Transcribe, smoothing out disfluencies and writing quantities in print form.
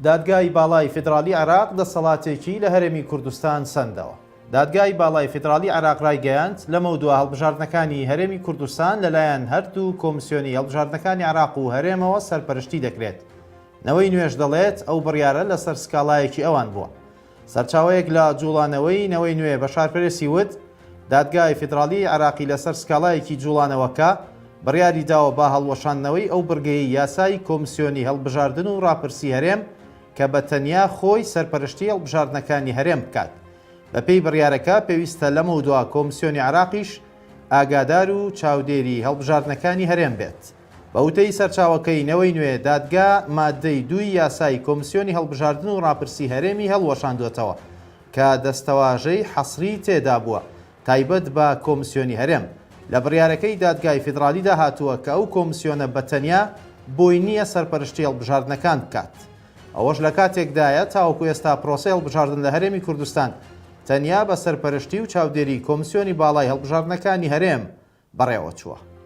دادگای باڵای فیدراڵی عێراق دەسەڵاتێکی لە هەرێمی کوردستان سەندەوە. دادگای باڵای فیدراڵی عێراق رایگەیاند، لەمەودوا هەڵبژاردنەکانی هەرێمی کوردستان لەلایەن هەردوو کۆمسیۆنی هەڵبژاردنەکانی عێراق و هەرێمەوە سەرپەرشتی دەکرێت. نەوەی نوێش دەڵێت، ئەو بڕیارە لەسەر سکاڵایەکی ئەوان بووە. سەرچاوەیەک لە جوڵانەوەی نەوەی نوێ بە شارپرێسی وت، دادگای فیدراڵیی عێراقی لەسەر سکاڵایەکی جوڵانەوەکە بڕیاری داوە بە هەڵوەشاندنەوەی ئەو بڕگەیەی یاسای کۆمسیۆنی هەڵبژاردن و ڕاپرسی هەرێم کە بە تەنیا خۆی سەرپەرشتی هەڵبژاردنەکانی هەرێم بکات. بەپێی بڕیارەکە پێویستە لەمەودوا کۆمسیۆنی عێراقیش ئاگادار و چاودێری هەڵبژاردنەکانی هەرێم بێت. بە وتەی سەرچاوەکەی نەوەی نوێ، دادگا ماددەی دووی یاسای کۆمسیۆنی هەڵبژاردن و ڕاپرسی هەرێمی هەڵوەشاندووەتەوە کە دەستەواژەی حەسری تێدابووە تایبەت بە کۆمسیۆنی هەرێم. لە بڕیارەکەی دادگای فیدراڵیدا هاتووە کە ئەو کۆمسیۆنە بە تەنیا بۆی نییە سەرپەرشتی هەڵبژاردنەکان بکات. ئەوەش لە کاتێکدایە تاوەکو ئێستا پرۆسەی هەڵبژاردن لە هەرێمی کوردستان تەنیا بە سەرپەرشتی و چاودێری کۆمسیۆنی باڵای هەڵبژاردنەکانی هەرێم بەڕێوەچووە.